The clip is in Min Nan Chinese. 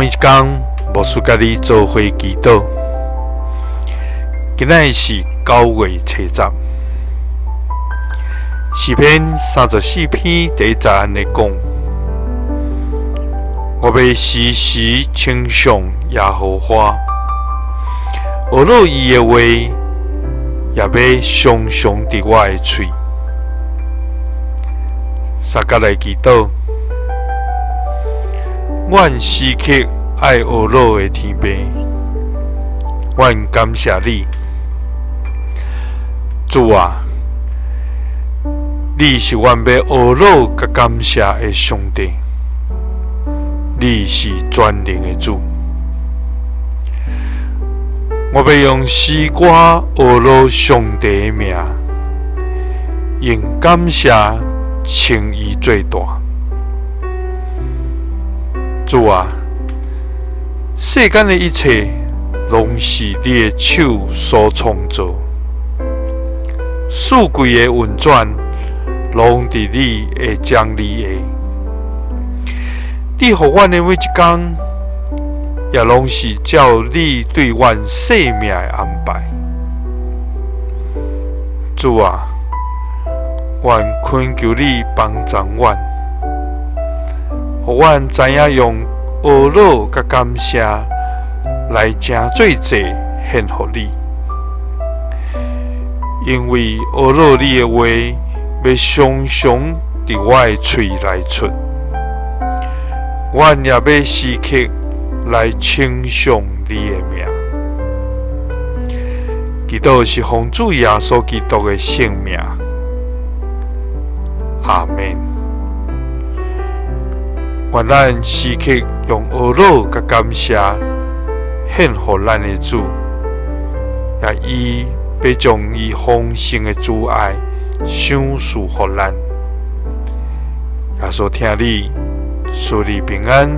每一工，牧師佮你做伙祈禱。今仔日是9月初10，詩篇34篇第一節按呢講：我欲時時稱頌耶和華，呵咾伊的話也欲常常佇我的喙。相佮來祈禱，阮時刻愛呵咾的天父，阮感謝你，主啊，你是阮欲呵咾佮感謝的上帝，你是全能的主。我欲用詩歌呵咾上帝的名，用感謝稱伊做大。主啊，世間的一切攏是你的手所創造，四季的運轉攏佇你的掌裡下。你予阮的每一工，也攏是照你對阮生命的安排。主啊，阮懇求你幫助阮，予阮知影用呵咾佮感謝來成做祭獻予你，因為呵咾你的話欲常常佇我的喙內出，阮也欲時刻來稱頌你的名。祈禱是奉主耶穌基督的聖名。阿們。願咱時刻用呵咾佮感謝獻予咱的主，也伊欲將伊豐盛的慈愛賞賜予咱。耶穌疼你，賜你平安。